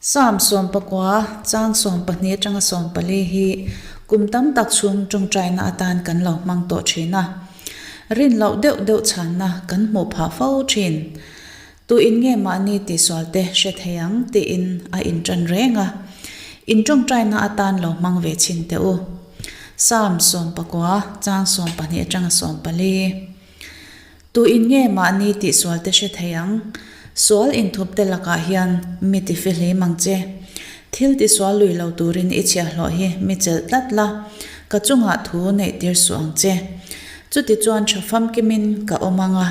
Psalm sawmpakua, chang sawmpahnih atanga sawmpali hi kum tam tak chhung tawngtaina atan kan lo hmang tawh thin a. Rin loh deuh deuh chhanna kan hmuh phah fo thin. Tu in nge mahni tihsual te hre thei ang tiin a intan reng a. In tawngtaina atan lo hmang ve chhin teh u. Psalm sawmpakua, chang sawmpahnih atanga sawmpali. Tu in nge mahni tihsual te hre thei ang? Sual inthup te lakah hian mi ti fihlim ang che. Thil tisual lui lo turin i chhiahhlawh hi mi chelh tlat la, ka chungah thu neih tir suh ang che. Chutichuan tha famkimin ka awm ang a,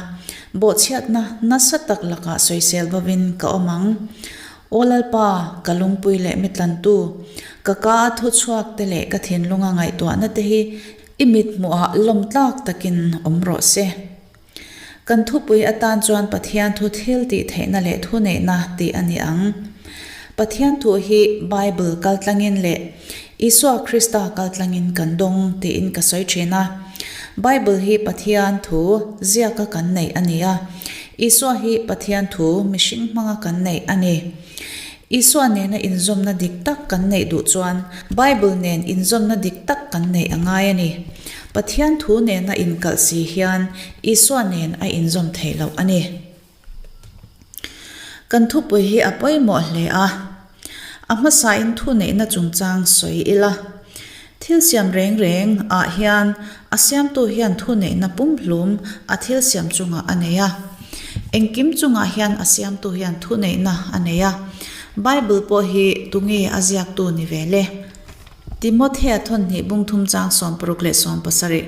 bawhchhiatna nasa tak lakah sawisel bovin ka awm ang. Aw Lalpa, ka lungpui leh mi tlantu, ka ka a thu chhuak te leh ka thinlunga ngaihtuahna te hi I mit hmuhah lawm tlak takin awm rawh se. Kan thupui atan chuan Pathian thu thil tih theihna leh thuneihna tih a ni ang. Pathian thu hi Bible kaltlangin leh Isua Krista kaltlangin kan dawng tiin ka sawi thin a. Bible hi Pathian thu ziaka kan neih a ni a, Isua hi Pathian thu mihring hmanga kan neih a ni. Isua nena inzawmna dik tak kan neih duh chuan Bible nen inzawmna dik tak kan neih a ngai a ni. Pathian thu nena inkalh si hian Isua nen a inzawm theih loh a ni. Kan thupui hi a pawimawh hle a. A hmasain thuneihna chungchang sawi ila. Thil siam reng reng ah hian a siamtu hian thuneihna pumhlum a thil siam chungah a nei a. Engkim chungah hian a siamtu hian thuneihna a nei a. Bible pawh hi tunge a ziaktu ni ve le? Timothea thawnhnih bungthum chang 60 leh 70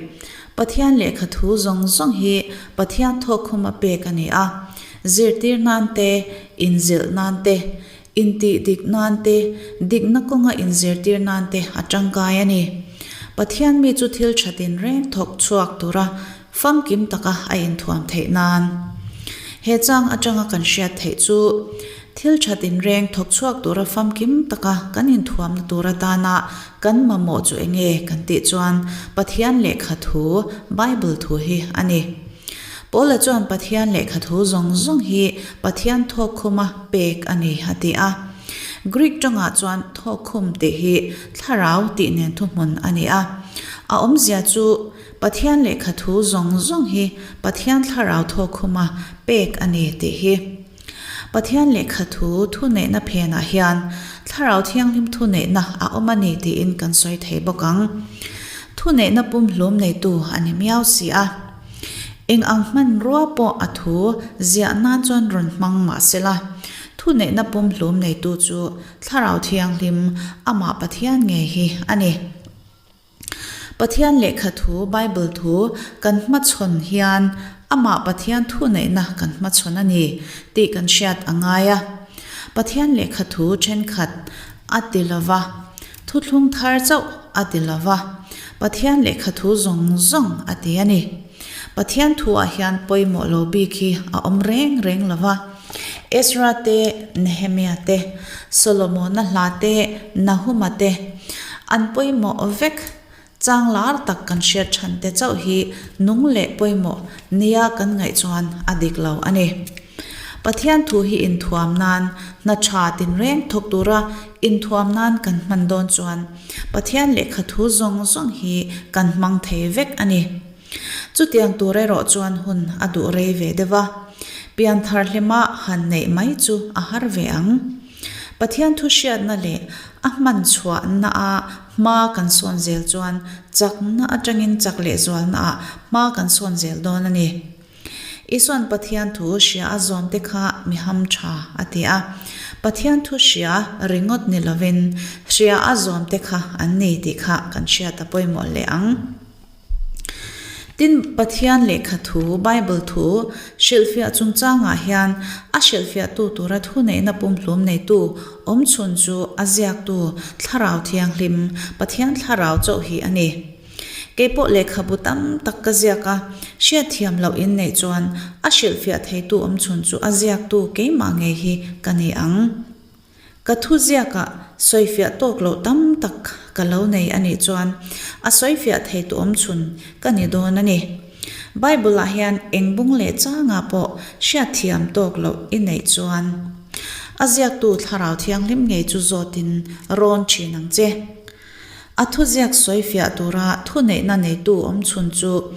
Pathian lehkha thu zawng zawng hi Pathian thawkkhuma pek a ni a. Zirtir nan te, inzilh nan te, Intih dik nan te, dikna kawnga inzirtir nan te a tangkai a ni. Pathian mi chu thil tha tinreng thawk chhuak tura famkim taka a inthuam theih nan. He chang atanga kan hriat theih chu, thil tha tinreng thawk chhuak tura famkim taka kan inthuamna tur atana kan mamawh chu enge kan tih chuan Pathian lehkha thu, Bible thu hi a ni. Paula chuan Pathian lehkha thu zawng zawng hi Pathian thawkkhuma pek a ni a ti a. Greek tawngah chuan thawkkhum tih hi thlarau tih nen thuhmun a ni a. A awmzia chu Pathian lehkha thu zawng zawng hi Pathian thlarau thawkkhuma pek a ni tih hi. Pathian lehkha thu thuneihna phenah hian Thlarau Thianghlim thuneihna a awm a ni tiin kan sawi thei bawk ang. Thuneihna pumhlum neitu a ni miau si a. Eng ang hmanrua pawh a thu ziah nan chuan rawn hmang mah sela, thuneihna pumhlum neitu chu Thlarau Thianghlim, amah Pathian ngei hi a ni. Pathian lehkha thu, Bible thu, kan hmachhawn hian amah Pathian thuneihna kan hmachhawn a ni tih kan hriat a ngai a. Pathian lehkha thu thenkhat a ti lo va, thuthlung thar chauh a ti lo va, Pathian lehkha thu zawng zawng a ti a ni. Pathian thuah hian pawimawh lo bik hi a awm reng reng lo va. Ezra te, Nehemia te, Solomona hla te, Nahuma te, an pawimawh vek. Chang lar tak kan hriat than te chauh hi nung leh pawimawh nia kan ngaih chuan a dik lo a ni. Pathian thu hi inthuam nan, hna tha tinreng thawk tura inthuam nan kan hman dawn chuan Pathian lehkha thu zawng zawng hi kan hmang thei vek a ni. Chutiang tur erawh chuan hun a duh rei ve deuh a, pian thar hlima han neih mai chu a har ve ang. Pathian thu hriatna leh a hman chhuahna a hma kan sawn zel chuan chakna atangin chak leh zualna ah hma kan sawn zel dawn a ni. Isuan Pathian thu hria a zawmte kha mi ham tha a ti a. Pathian thu hria ringawt ni lovin hria a zawmte kha an ni tih kha kan hriat a pawimawh leh ang. Tin, Pathian lehkha thu, Bible thu, hrilhfiah chungchangah hian a hrilhfiahtu tura thuneihna pumhlum neitu awmchhun chu a ziaktu Thlarau Thianghlim, Pathian Thlarau chauh hi a ni. Kei pawh lehkhabu tam tak ka ziak a, hriatthiam loh in neih chuan a hrilhfiah theitu awmchhun chu a ziaktu keimah ngei hi ka ni ang. Ka thu ziakah sawifiah tawk loh tam tak ka lo nei a nih chuan a sawifiah thei tu awmchhun ka ni dawn a ni. Bible-ah hian eng bung leh changah pawh hriatthiam tawk loh i neih chuan. A ziaktu Thlarau Thianghlim ngei chu zawtin rawn thin ang che. A thuziak sawifiah tura thuneihna neitu awmchhun chu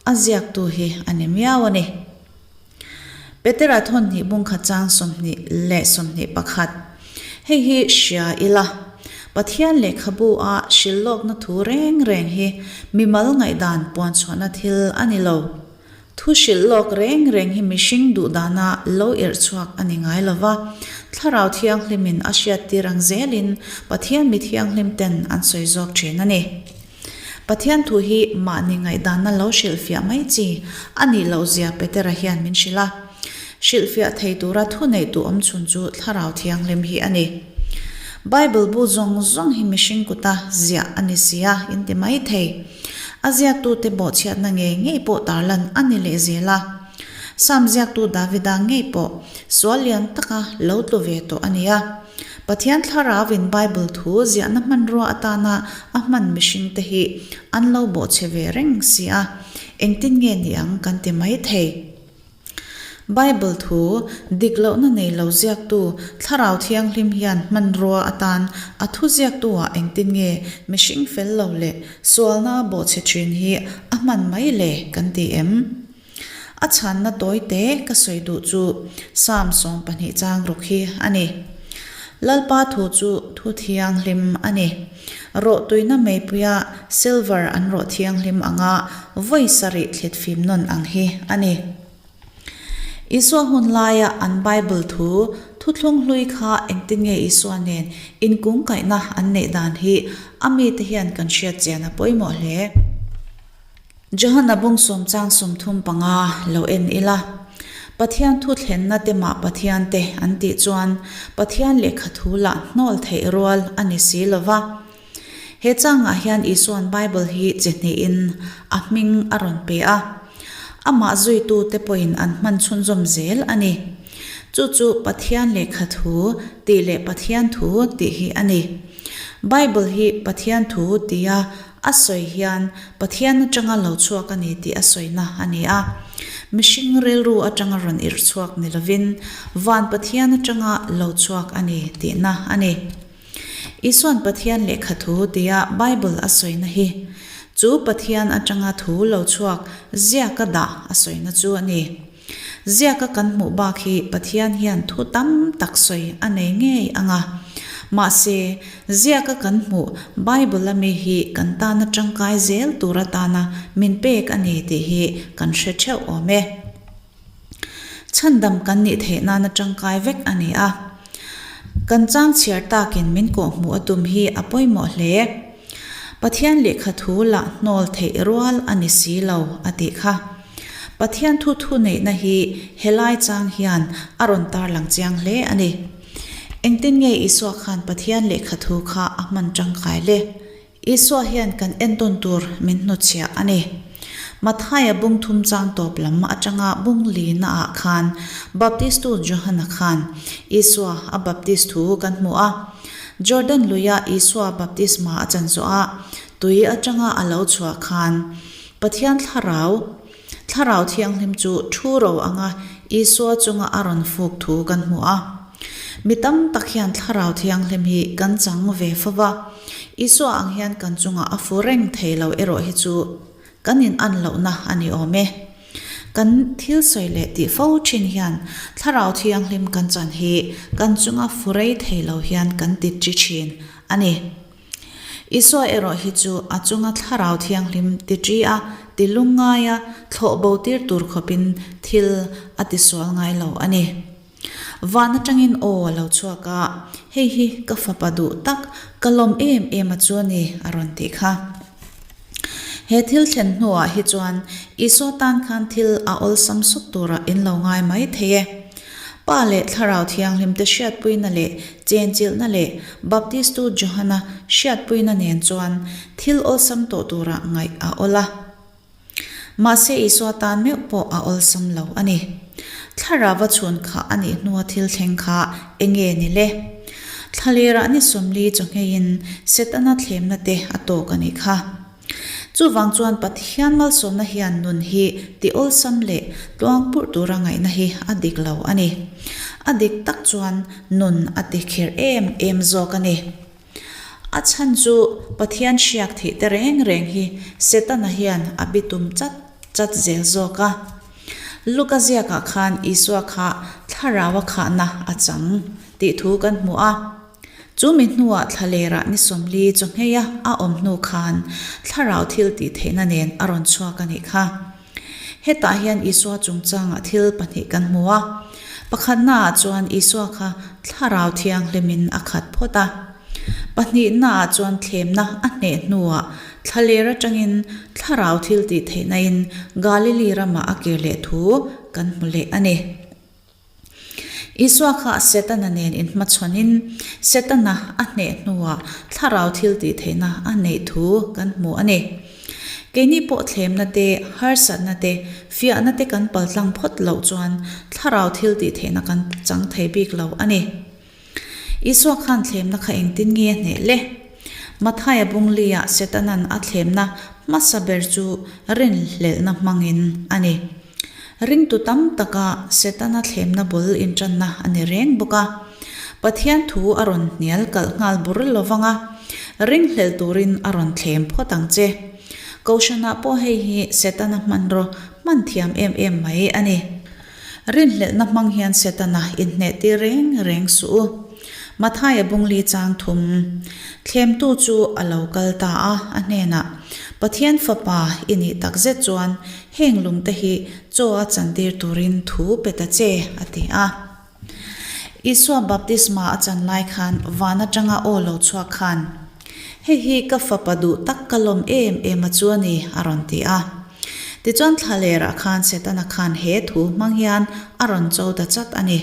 a ziaktu hi a ni miau a ni. Petera thawnhnih bungkhat chang 20 leh 21. Hei hi hria ila, Pathian lehkhabu a hrilhlawkna thu reng reng hi mimal ngaihdan puanchhuahna thil a ni lo. Thu hrilhlawk reng reng hi mihring duhdana lo irh chhuak a ni ngai lo va, Thlarau Thianghlimin a hriattir ang zelin Pathian mi thianghlim ten an sawi zawk thin a ni. Pathian thu hi mahni ngaihdanna lo hrilhfiah mai chi a nih loh zia Petera hian min hrilh a. Hrilhfiah thei tura thu neihtu awm chhun chu Thlarau Thianghlim hi a ni. Bible bu zawng zawng hi mihring kuta ziah a ni si a, in ti mai thei. A ziaktute bawhchhiatna ngei ngei pawh tarlan a ni leh zel a. Psalm ziaktu Davida ngei pawh sual lian taka lo tlu ve tawh a ni a. Pathian Thlarauin Bible thu ziahna hmanrua atana a hman mihringte hi an lo bawhchhe ve reng si a, engtin nge ni ang kan ti mai thei. Bible thu dik lohna nei lo ziaktu Thlarau Thianghlim hian hmanrua atan a thu ziaktu-ah engtin nge mihring fel lo leh sualna bawhchhe thin hi a hman mai le kan ti em? A chhanna tawi te ka sawi duh chu Psalm 12 chang ruk hi a ni. Lalpa thu chu thu thianghlim a ni. Rawh tuina meipuia silver an rawh thianghlim anga vawi sarih thlit fim nawn ang hi a ni. Isua hun laia an Bible thu thuthlung hlui kha engtin nge Isua nen inkungkaihna an neih dan hi a mite hian kan hriat chian a pawimawh hle. Johana bung sawm chang 35 lo en ila, Pathian thu thlenna te mah Pathian te an tih chuan Pathian lehkha thu lah hnawl theih rual a ni si lo va. He changah hian Isua'n Bible hi chi hnihin a hming a rawn pe a, amah zuitute pawhin an hman chhunzawm zel a ni. Chu chu Pathian lehkha thu tih leh Pathian thu tih hi a ni. Bible hi Pathian thu tia A sawi hian Pathian atanga lo chhuak a ni tih a sawina a ni a. Mihring rilru atanga rawn irh chhuak ni lovin van Pathian atanga lo chhuak a ni tihna a ni. Isuan Pathian lehkha thu tia Bible a sawina hi chu Pathian atanga thu lo chhuak ziaka dah a sawina chu a ni. Ziaka kan hmuh bak hi Pathian hian thu tam tak sawi a nei ngei ang a. Mahse, ziaka kan hmuh Bible-a mi hi kan tana tangkai zel tur atana min pek a ni tih hi kan hre theuh awm e. Chhandam kan nih theih nana tangkai vek a ni a. Kan chang chhiar takin min kawhhmuh a tum hi a pawimawh hle. Pathian lehkha thu lah hnawl theih rual a ni si lo a tih kha. Pathian thu thuneihna hi helai chang hian a rawn tarlang chiang hle a ni. Engtin nge Isua khan Pathian lehkha thu kha a hman tangkai le? Isua hian kan entawn tur min hnutchhiah a ni. Mathaia bung thum chang tawp lam atanga bung lina ah khan Baptistu Johana khan Isua a baptist thu kan hmu a. Jordan luia Isua baptisma a chan zawh a, tui atanga a lo chhuah khan Pathian Thlarau, Thlarau Thianghlim chu thu ro anga Isua chunga a rawn fuk thu kan hmu a. Mi tam tak hian Thlarau Thianghlim hi kan chang ve fo va, Isua ang hian kan chunga a fu reng thei lo erawh hi chu kan in an lohna a ni awm e. Kan thil sawi leh tih fo thin hian Thlarau Thianghlim kan chan hi kan chunga fu rei thei lo hian kan ti chi thin a ni. Isua erawh hi chu a chunga Thlarau Thianghlim ti ṭi a, ti lungngai a, thlawh bo tir tur khawpin thil a ti sual ngai lo a ni. Van atangin aw a lo chhuak a, Hei hi ka fapa duh tak, ka lawm em em a chu a ni, a rawn tih kha. He thil thlen hnuah hi chuan Isua tan khan thil a awlsam suk turah in lo ngai mai thei e. Pa leh Thlarau Thianghlimte hriatpuina leh chenchilhna leh Baptistu Johana hriatpuina nen chuan thil awlsam tawh turah ngaih a awl a. Mahse Isua tan meuh pawh a awlsam lo a ni. Thlarauva chhun kha a nih hnua thil thleng kha enge ni le? Thlalerah ni 40 chawhngeiin Setana thlemna te a tawk a nih kha. Chuvang chuan Pathian malsawmna hian nun hi ti awlsam leh tluang purh tura ngaihna hi a dik lo a ni. A dik tak chuan nun a ti kher em em zawk a ni. A chhan chu Pathian hriak thih te reng reng hi Setana hian a bitum chat chat zel zawk a. Luka ziakah khan Isua kha thlarau a khahna a chang tih thu kan hmu a. Chu mi hnuah thlalerah ni 40 chawngheia a awm hnu khan thlarau thil tih theihna nen a rawn chhuak a nih kha. Hetah hian Isua chungchangah thil pahnih kan hmu a. Pakhatnaah chuan Isua kha thlarau thianghlimin a khat phawt a. Pahnihnaah chuan thlemna a hneh hnuah thlaler atangin thlarau thil tih theihnain Galili ramah a kir leh thu kan hmu leh a ni. Isua kha Setana nen inhmachhawnin Setana a hneh hnuah thlarau thil tih theihna a neih thu kan hmu a ni. Keini pawh thlemna te, harsatna te, fiahna te kan paltlang phawt loh chuan thlarau thil tih theihna kan chang thei bik lo a ni. Isua khan thlemna kha engtin nge a hneh le? Mathaia bungli-ah Setanan a thlemna hmasa ber chu rinhlelhna hmangin a ni. Ringtu tam taka Setana thlemna bul inṭanna a ni reng bawk a. Pathian thu a rawn hnial kalh nghal bur lo vang a, ringhlelh turin a rawn thlem phawt ang che. Kohhranah pawh hei hi Setana hmanraw hman thiam em em mai a ni. Rinhlelhna hmang hian Setana inhnehtir reng reng suh u. Mathaia bungli chang thum thlemtu chu a lo kal ta a, a hnenah, Pathian Fapa i nih tak zet chuan heng lungte hi chaw a chantir turin thu pe ta che, a ti a. Isua baptisma a chan lai khan van atanga aw lo chhuak khan, Hei hi ka Fapa duh tak ka lawm em em a chu a ni, a rawn ti a. Tichuan thlalerah khan Setana khan he thu hmang hian a rawn cho ta chat a ni.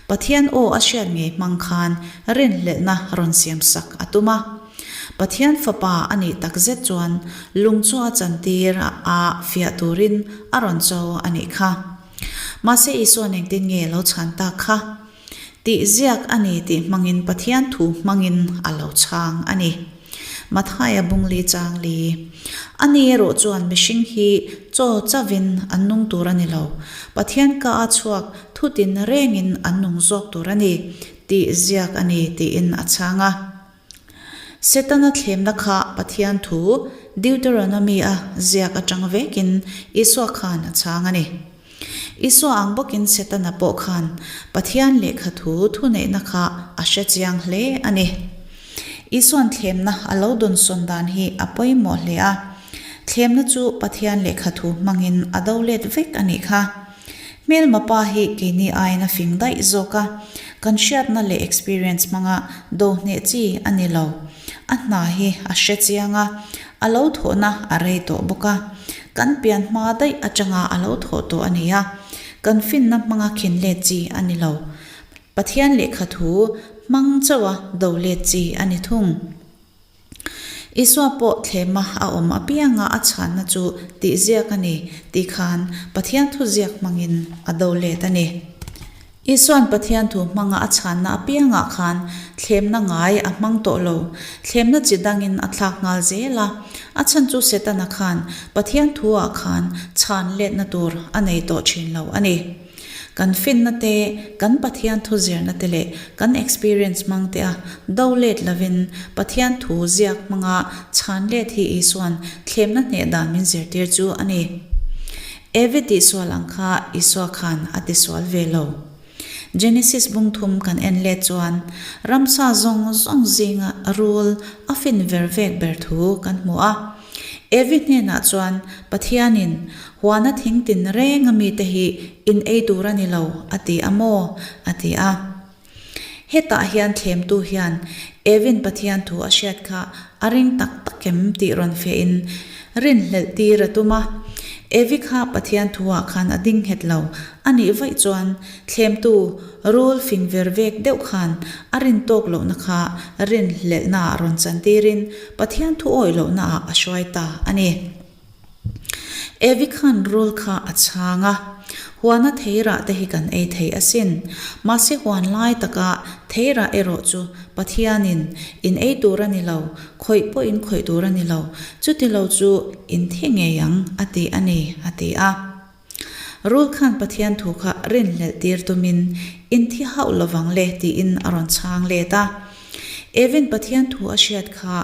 Pathian aw a hriat ngei hmang khan rinhlelhna rawn siam sak a tum a. Pathian fapa a nih tak zet chuan lung chu a chantir a fiah turin a rawn cho a nih kha. Mahse Isua'n engtin nge lo chhan tak kha? Tih ziak a ni tih hmangin Pathian thu hmangin a lo chhang a ni. Mathaia bungli chang li. A ni erawh chuan mihring hi chaw chavin an nung tur a ni lo. Pathian ka a chhuak thutin rengin an nung zawk tur a ni tih ziak a ni tiin a chhang a. Setana thlemna kha Pathian thu Deuteronomy-a ziak atang vekin Isua khan a chhang a ni. Isua ang bawkin Setana pawh khan Pathian lehkha thu thuneihna kha a hre chiang hle a ni. Isua'n thlemna a lo dawnsawn dan hi a pawimawh hle a. Thlemna chu Pathian lehkha thu hmangin a do let vek a nih kha. Hmelma pa hi keini aiin a fing daih zawk a, kan hriatna leh experience hmanga do hneh chi a ni lo. A hna hi a hre chiang a, a lo thawhna a rei tawh bawk a. Kan pian hma daih atanga a lo thawh tawh a ni a, kan finna hmanga khin let chi a ni lo. Pathian lehkha thu hmang chauha do let chi a ni thung. Isua pawh thlema a awm apianga a chhanna chu tih ziak a ni tih khan Pathian thu ziak hmangin a do let a ni. Isua'n Pathian thu hmanga a chhanna apiangah khan thlemna ngai a hmang tawh lo. Thlemna chi dangin a thlak nghal zel a. A chhan chu Setana khan Pathian thu-ah khan chhan letna tur a nei tawh thin lo a ni. Kan finna te, kan Pathian thu zirna te leh kan experience hmang te a do let lovin Pathian thu ziak hmanga chhan let hi Isua'n thlemna hneh dan min zirtir chu a ni. Evi tihsual ang kha Isua khan a tisual ve lo. Genesis bung thum kan en let chuan ramsa zawng zawng zinga rul a fin ver vek ber thu kan hmu a. Evi hnenah chuan Pathianin huana thing tin reng a mite hi in ei tur a ni lo a ti a maw? a ti a. Hetah hian thlemtu hian Evin Pathian thu a hriat kha a ring tak tak em tih rawn fiahin rinhlelh tir a tum a. Evi kha Pathian thuah khan a ding nghet lo a nih vaih chuan thlemtu rul fing ver vek deuh khan a rin tawk lohna kha rinhlelhnaah rawn chantirin Pathian thu awih lohnaah a hruai ta a ni. Evi khan rul kha a chhang a. Huana thei rah te hi kan ei thei asin. Mahse huan lai taka thei rah erawh chu Pathianin in ei tur a ni lo, khawih pawh in khawih tur a ni lo, chuti lo chu in thi ngei ang a ti a ni, a ti a. Rul khan Pathian thu kha rinhlelh tir tumin in thi hauh lovang le tiin a rawn chhang let a. Evin Pathian thu a hriat kha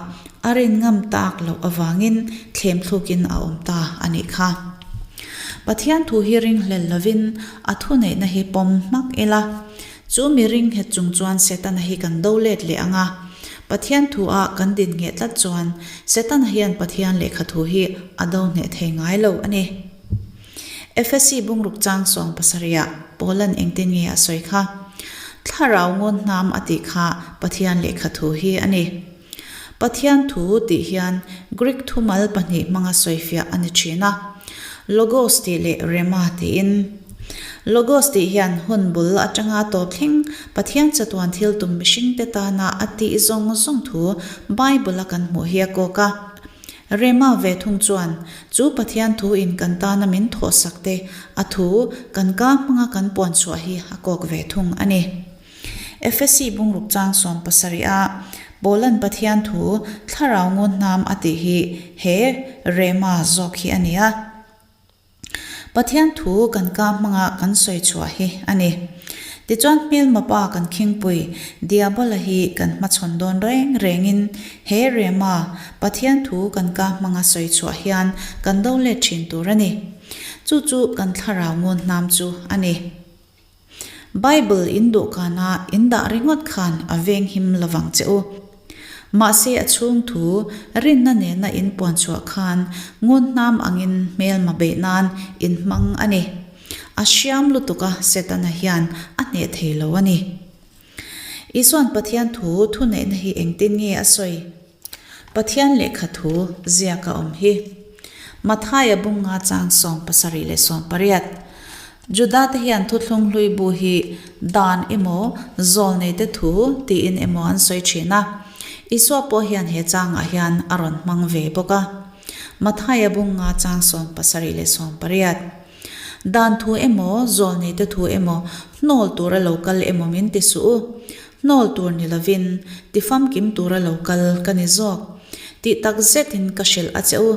a rin ngam tak loh avangin thlem thlukin a awm ta a nih kha. Pathian thu hi ringhlel lovin a thuneihna hi pawm hmak ila. Chu mi ringnghet chung chuan Setana hi kan do let leh ang a. Pathian thu a kan din ngheh tlat chuan Setana hian Pathian lehkha thu hi a do hneh thei ngai lo a ni. Efesi bungruk chang sawng pasarihah Paula'n engtin nge a sawi kha? Thlarau ngawn hnam a tih kha Pathian lehkha thu hi a ni. Pathian thu tih hian Greek thumal pahnih hmanga sawifiah a ni thin a, Logos tih leh Rhema tiin. Logos tih hian hun bul atanga tawp thleng Pathian chatuan thil tum mihringte tana a tih zawng zawng thu Bible-a kan hmuh hi a kawk a. Rema ve thung chuan chu Pathian thu in kan tana min thawhsak te a thu kan ka hmanga kan puan chhuah hi a kawk ve thung a ni. Efesi bungruk chang 70 a Paula'n Pathian thu thlarau ngun hnam a tih hi he Rema zawk hi a ni a. Pathian thu kan ka hmanga kan sawi chhuah hi a ni. Tichuan hmelma pa kan khingpui Diabola hi kan hmachhawn dawn reng rengin he Rema Pathian thu kan ka hmanga sawi chhuah hian kan do let thin tur a ni. Chu chu kan thlarau ngun hnam chu a ni. Bible in dawhkana in dah ringawt khan a venghim lovang che u. Mahse a chhung thu rinna nena in puan chhuah khan ngun hnam angin hmelma beih nan in hmang a ni. A hriam lutuk a Setana hian a hneh thei lo a ni. Isuan Pathian thu thuneihna hi engtin nge a sawi? Pathian lehkha thu ziak a awm hi. Mathaia bunga chang 70 leh 80. Juda te hian thuthlung hlui bu hi dan emaw zawlnei te thu tiin emaw an sawi thin a. Isua pawh hian he changah hian a rawn hmang ve bawk a. Mathaia bunga chang 70 leh 80. Dan thu emaw zawlnei te thu emaw hnawl tura lo kal emaw min ti suh u. Hnawl tur ni lovin, ti famkim tura lo kal ka ni zawk. Tih tak zetin ka hrilh a che u.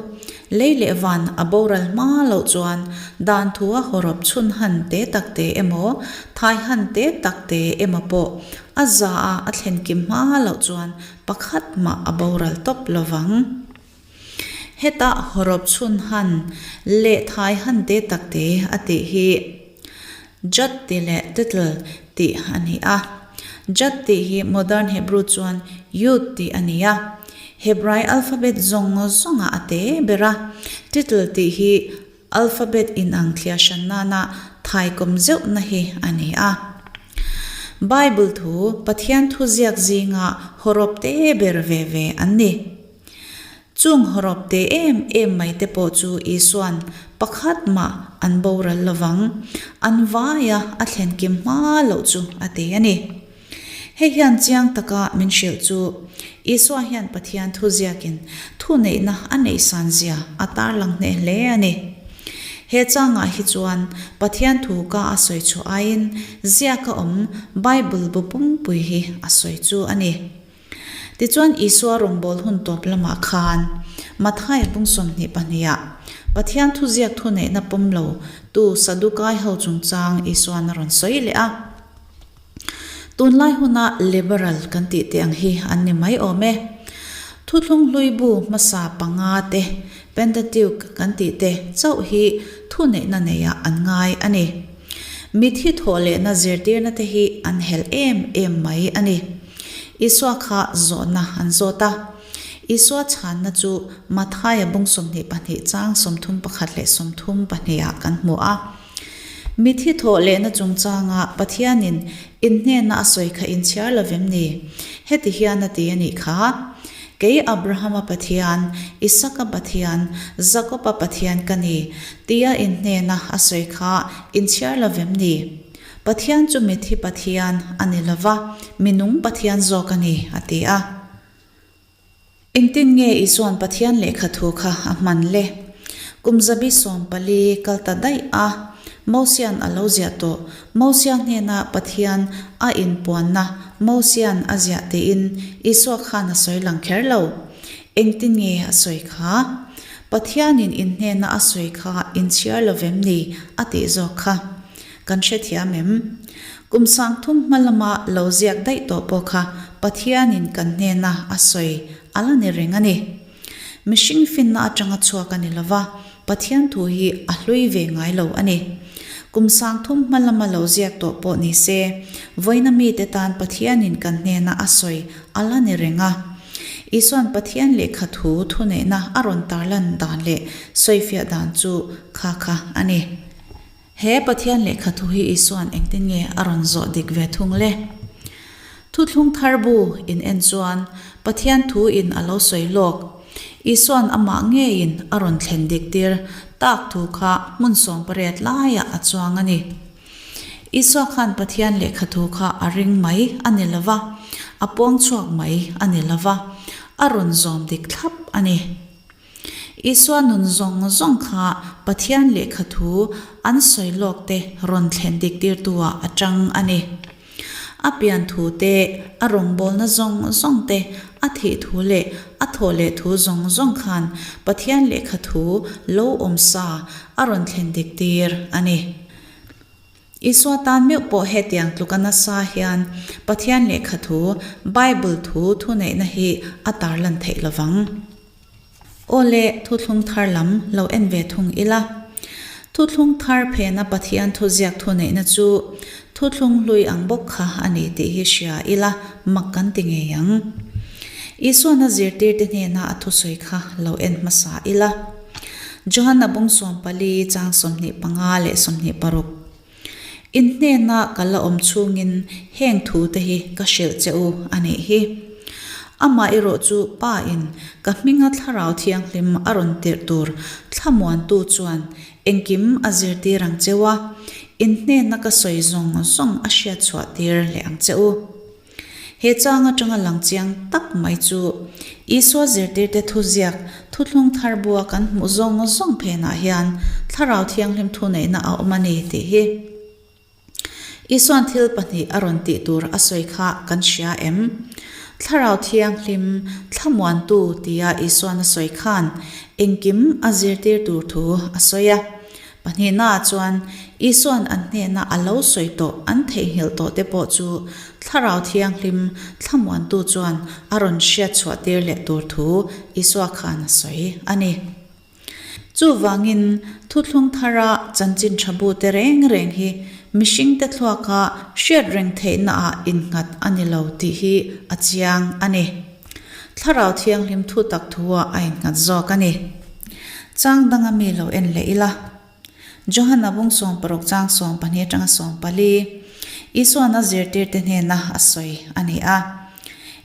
Lei leh van a boral hma loh chuan dan thua hawrawp chhun han te tak te emaw, thai han te tak te emaw pawh a za a a thlen kim hma loh chuan pakhat mah a boral tawp lovang. Hetah hawrawp chhun han leh thai han te tak te a tih hi Jot tih leh Titl tih a ni a. Jot tih hi Modern Hebrew chuan Yud tih a ni a. Hebrai alphabet zawng zawngah a te ber a. Titl tih hi Alphabet inang thliah hran nana thaikawm zeuhna hi a ni a. Bible thu Pathian thu ziak zinga hawrawp te ber ve ve an ni. Chung hawrawp te em em mai te pawh chu Isua'n pakhat mah an boral lovang, an vaia a thlen kim hma loh chu a ti a ni. Hei hian chiang taka min hrilh chu Isua hian Pathian thu ziakin thuneihna a neihsan zia a tarlang hneh hle a ni. He changah hi chuan Pathian thu ka a sawi chhuah aiin ziaka awm Bible bu pumpui hi a sawi chu a ni. Tichuan Isua rawngbâwl hun tawp lamah khan Mathaia bung 22 ah Pathian thuziak thuneihna pawm lo tu Sadukai ho chungchang Isua'n a rawn sawi leh a. Tunlai huna liberal kan tih te ang hi an ni mai awm e. Thuthlung hlui bu hmasa panga te, Pentateuch kan tih te chauh hi thuneihna neiah an ngai a ni. Mithi thawh lehna zirtirna te hi an helh em em mai a ni. Isua kha zawhna an zawt a. Isua chhanna chu Mathaia bung 22 chang 31 leh 32 ah kan hmu a. Mithi thawh lehna chungchanga Pathianin in hnena a sawi kha in chhiar lo vem ni? Heti hian a ti a nih kha, Kei Abrahama Pathian, Isaka Pathian, Jakoba Pathian ka ni, tia in hnena a sawi kha in chhiar lo vem ni? Pathian chu mithi Pathian a ni lo va, minung Pathian zawk a ni, a ti a. Engtin nge Isua'n Pathian lehkha thu kha a hman le? Kum zabi 14 kal ta daih a. Mosian a lo ziah tawh. Mosia hnena Pathian a inpuanna Mosian a ziah tiin Isua khan a sawi lang kher lo. Engtin nge a sawi kha? Pathianin in hnena a sawi kha in chhiar lo vem ni a tih zawk kha kan hrethiam em? Kum sangthum hma lama lo ziak daih tawh pawh kha Pathianin kan hnena a sawi a la ni reng a ni. Mihring finna atanga chhuak a ni lova, Pathian thu hi a hlui ve ngai lo a ni. Kum sangthum hma lama lo ziak tawh pawh ni se, vawiina mite tan Pathianin kan hnena a sawi a la ni reng a. Isua'n Pathian lehkha thu thuneihna a rawn tarlan dan leh sawifiah dan chu kha kha a ni. He Pathian lehkha thu hi Isua'n engtin nge a rawn zawh dik ve thung le? Thuthlung thar bu in en chuan Pathian thu in a lo sawi lawk. Isua'n amah ngeiin a rawn thlen dik tir tak thu kha hmun 18 laiah a chuang a ni. Isua khan Pathian lehkha thu kha a ring mai a ni lo va, a puang chhuak mai a ni lo va, a rawn zawm dik thlap a ni. Isua nun zawng zawng kha Pathian lehkha thu an sawi lawk te rawn thlen dik tirtu ah a tang a ni. A pian thu te, a rawngbawlna zawng zawng te, a thih thu leh a thawh leh thu zawng zawng khan Pathian lehkha thu lo awm sa a rawn thlen dik tir a ni. Isua tan meuh pawh hetiang tluka nasa hian Pathian lehkha thu, Bible thu thuneihna hi a tarlan theih lovang. Aw le, thuthlung thar lam lo en ve thung ila. Thuthlung thar phena Pathian thuziak thuneihna chu thuthlung hlui ang bawk kha a ni tih hi hria ila mak kan ti ngei ang. Isuana zirtirte hnena a thusawi kha lo en hmasa ila. Johanna bung 14 chang 25 leh 26. In hnena ka la awm chhungin heng thu te hi ka hrilh che u a nih hi. Amah erawh chu Pa in ka hminga Thlarau Thianghlim a rawn tirh tur thlamuantu chuan engkim a zirtir ang cheu a, in hnena ka sawi zawng zawng a hriat chhuah tir leh ang che u. He chang atanga lang chiang tak mai chu Isua zirtirte thuziak thuthlung thar bua kan hmuh zawng zawng phenah hian Thlarau Thianghlim thuneihna a awm a ni tih hi. Isua'n thil pahnih a rawn tih tur a sawi kha kan hria em? Thlarau Thianghlim thlamuantu tia Isua'n a sawi khan engkim a zirtir tur thu a sawi a. Pahnihnaah chuan Isua'n an hnena a lo sawi tawh an theihnghilh tawh te pawh chu Thlarau Thianghlim thlamuantu chuan a rawn hriat chhuah tir leh tur thu Isua khan a sawi a ni. Chuvangin thuthlung thara chanchin tha bu te reng reng hi mihringte thluaka hriat reng theihnaah innghat a ni lo tih hi a chiang a ni. Thlarau Thianghlim thu tak thu-ah a innghat zawk a ni. Chang danga mi lo en leh ila. Johana bung 16 chang 12 atanga 14, Isuan a zirtirte hnena a sawi a ni a.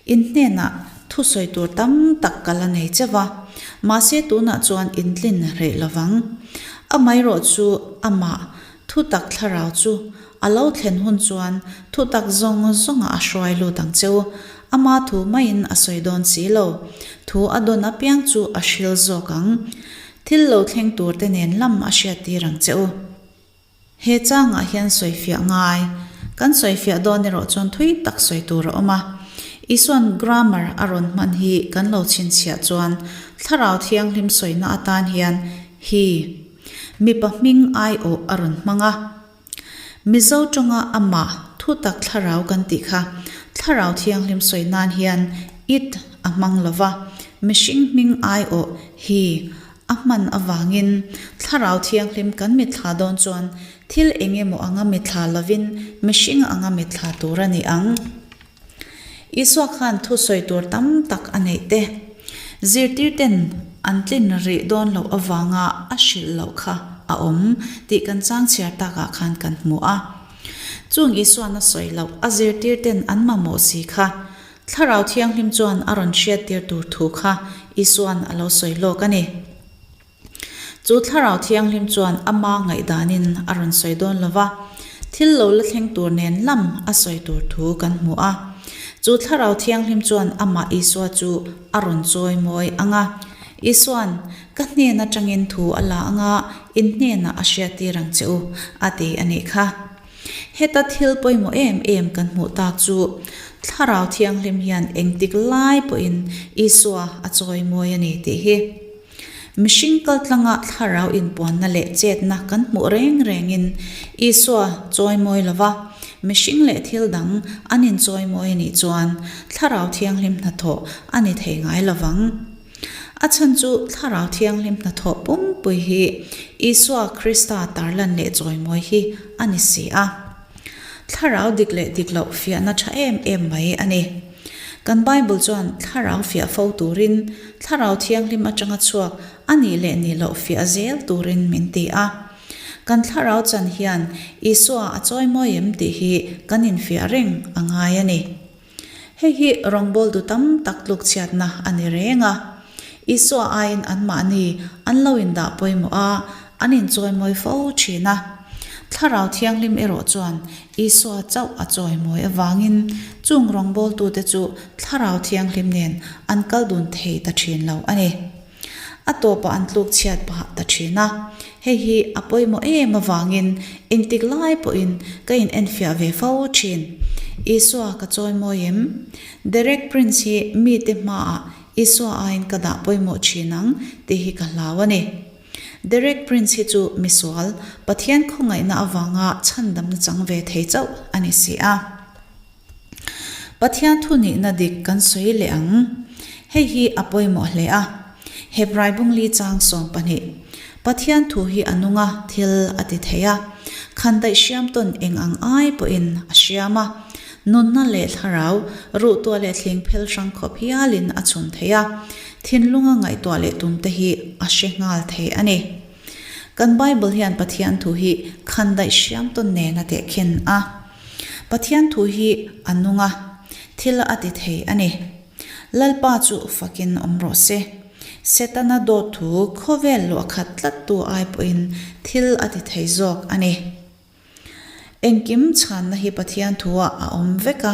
In hnenah thu sawi tur tam tak ka la nei cheu a, mahse tunah chuan in tlin rih lovang. Amaherawh chu amah Thutak thlarau chu a lo thlen hun chuan thutak zawng zawngah a hruai lut ang che u. Ama thu maiin a sawi dawn si lo. Thu a dawn apiang chu a hril zawk ang. Thil lo thleng tur te nen lam a hriattir ang che u. He changah hian sawifiah ngai. Kan sawifiah dawn erawh chuan thui tak sawi tur a awm a. Isua'n grammar a rawn hman hi kan lo chhinchhiah chuan Thlarau Thianghlim sawina atan hian hi Mipa hming aiawh a rawn hmang a. Mizo tawnga amah thutak thlarau kan tih kha Thlarau Thianghlim sawi nan hian it a hmang lo va, mihring hming aiawh hi a hman avangin Thlarau Thianghlim kan mitthla dawn chuan thil eng emaw anga mitthla lovin mihring anga mitthla tur a ni ang. Isua khan thu sawi tur tam tak a neih te, zirtirten an tlin rih dawn loh avanga a hrilh loh kha a awm tih kan chang chhiar takah khan kan hmu a. Chung Isuan a sawi loh a zirtirten an mamawh si kha Thlarau Thianghlim chuan a rawn hriattir tur thu kha Isuan a lo sawi lawk a ni. Chu Thlarau Thianghlim chuan ama ngaihdanin a rawn sawi dawn lo va, thil lo la thleng tur nen lam a sawi tur thu kan hmu a. Chu Thlarau Thianghlim chuan amah Isua chu a rawn chawi mawi ang a. Isua'n, Ka hnen atangin thu a la anga in hnenah a hriattir ang che u, a ti a nih kha. Heta thil pawimawh em em kan hmuh tak chu Thlarau Thianghlim hian engtik lai pawhin Isua a chawimawi a ni tih hi. Mihring kaltlanga thlarau inpuanna leh chetna kan hmuh reng rengin Isua chawimawi lova mihring leh thil dang an inchawimawi a nih chuan Thlarau Thianghlim hnathawh a ni thei ngai lovang. A chhan chu Thlarau Thianghlim hnathawh pumpui hi Isua Krista tarlan leh chawimawi hi a ni si a. Thlarau dik leh dik loh fiahna tha em em mai a ni. Kan Bible chuan Thlarau fiah fo turin Thlarau Thianghlim atanga chhuak a nih leh nih loh fiah zel turin min ti a. Kan Thlarau chan hian Isua a chawimawi em tih hi kan infiah reng a ngai a ni. Hei hi rawngbawltu tam tak tlukchhiatna a ni reng a. Isua aiin anmahni an lo indah pawimawh a, an inchawimawi fo thin a. Thlarau Thianghlim erawh chuan Isua chauh a chawimawi avangin chung rawngbawltute chu Thlarau Thianghlim nen an kal dun thei ta thin lo a ni. A tawpah an tluk chhiat pah ta thin a, hei hi a pawimawh em avangin engtik lai pawhin ka in enfiah ve fo thin. Isua ka chawimawi em? Derek Prince hi mite hmaah Isua aiin ka dah pawimawh thin ang tih hi ka hlau a ni. Derek Prince hi chu misual, Pathian khawngaihna avanga chhandamna chang ve thei chauh a ni si a. Pathian thu nihna dik kan sawi leh ang. Hei hi a pawimawh hle a. Hebrai bungli chang 12. Pathian thu hi a nung a, thil a ti thei a. Khandaih hriam tawn eng ang ai pawhin a hriam a. Nunna leh thlarau, ruhtuah leh thling phel hrang khawp hialin a chhun thei a. Thinlunga ngaihtuah leh tumte hi a hre nghal thei a ni. Kan Bible hian Pathian thu hi khandaih hriam tawn nen a tehkhin a. Pathian thu hi a nung a, thil a ti thei a ni. Lalpa chu fakin awm rawh se. Setana dawt thu khawvel luah khat tlattu ai pawhin thil a ti thei zawk a ni. Engkim chhanna hi Pathian thuah a awm vek a,